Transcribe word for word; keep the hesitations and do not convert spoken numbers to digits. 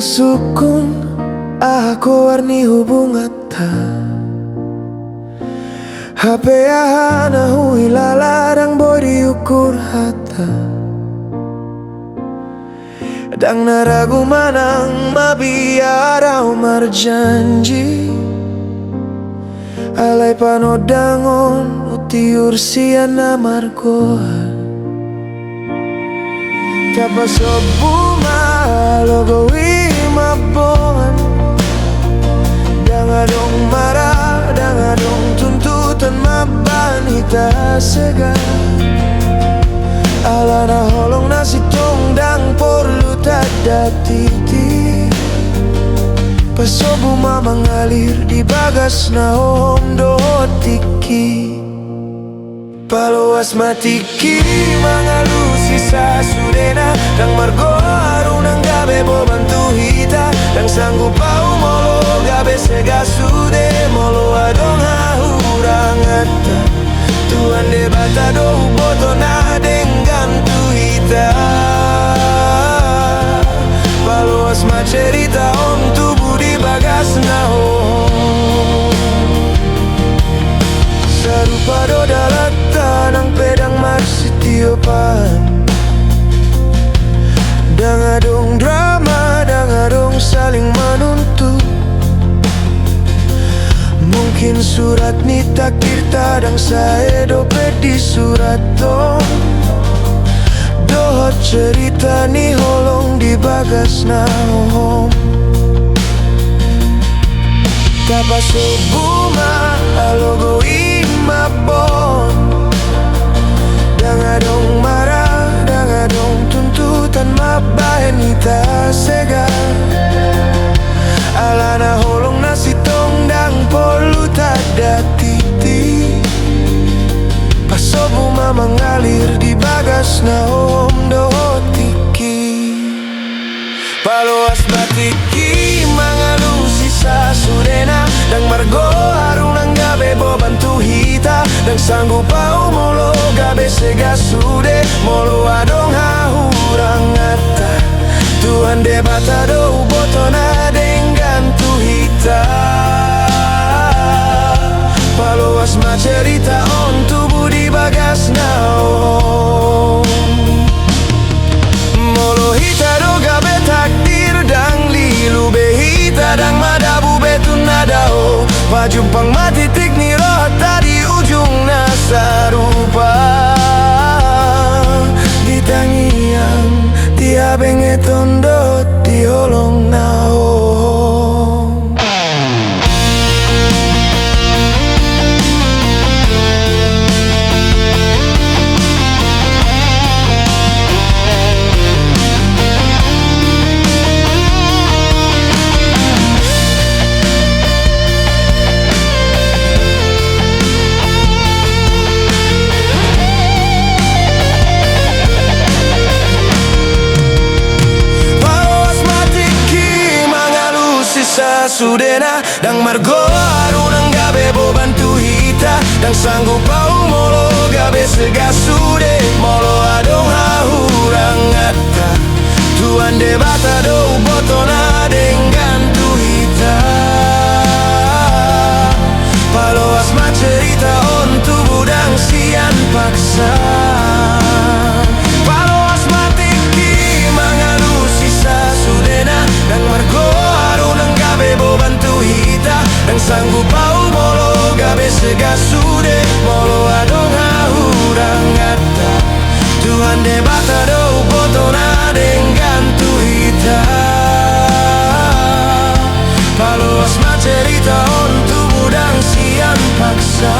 Sungkun aha goar ni hubunganta? Hape aha na huhilala, ndang boi diukur hata. Ndang na ragu manang mabiar ahu marjanji, alai panondang on hutiur sian na margoar. Tapasombu ma logo i mamboan. Ndang adong mara, ndang adong tuntutan mambahen hita sega. Alana holong na sintong ndang porlu tanda titik. Pasombu ma mangalir di bagas na hohom dohot tingki. Paloas ma tingki mangalusi sasudena, ndang margoar unang gabe boban tu hita. Ndang sanggup ahu molo gabe sega sude, molo adong hahuranganta. Tuhan Debata do huboto na denggan tu hita. Paloas ma cerita on tubu di bagas na hohom. Sarupa do dalanta nang pe ndang marsitiopan. Ndang adong drama, ndang adong saling manuntut. Mungkin surat ni takdirta ndang sae dope disurathon dohot cerita ni holong di bagas na hohom. Tapasombu ma logo i mamboan. Ndang adong mara, ndang adong tuntutan mambahen hita sega. Alana holong na sintong ndang porlu tanda titik. Pasombu ma mangalir di bagas na hohom dohot tingki. Paloas ma tingki mangalusi sasudena, ndang margoar unang gabe boban tu hita. Ndang sanggup ahu molo gabe sega sude, molo adong hahuranganta. Tuhan Debata do huboto na denggan tu hita. Paloas ma cerita on tubu di bagas na hohom. Molo hita do gabe takdir, ndang lilu be hita, ndang madabu be tu na dao. Pajumpang ma titik ni rohanta di ujung na sarupa. Di tangiang, di habengeton dohot di holong na hohom. Paloas ma tingki mangalusi sasudena, ndang margoar unang gabe boban tu hita. Ndang sanggup ahu molo gabe sega sude, molo adong hahuranganta. Tuhan Debata do huboto na denggan tu hita. Paloas ma cerita on tubu ndang sian paksa. Paloas ma tingki mangalusi sasudena, ndang margoar unang gabe boban tu hita. Ndang sanggup ahu molo gabe sega sude, molo adong hahuranganta. Tuhan Debata do huboto na denggan tu hita. Paloas ma cerita on tubu ndang sian paksa.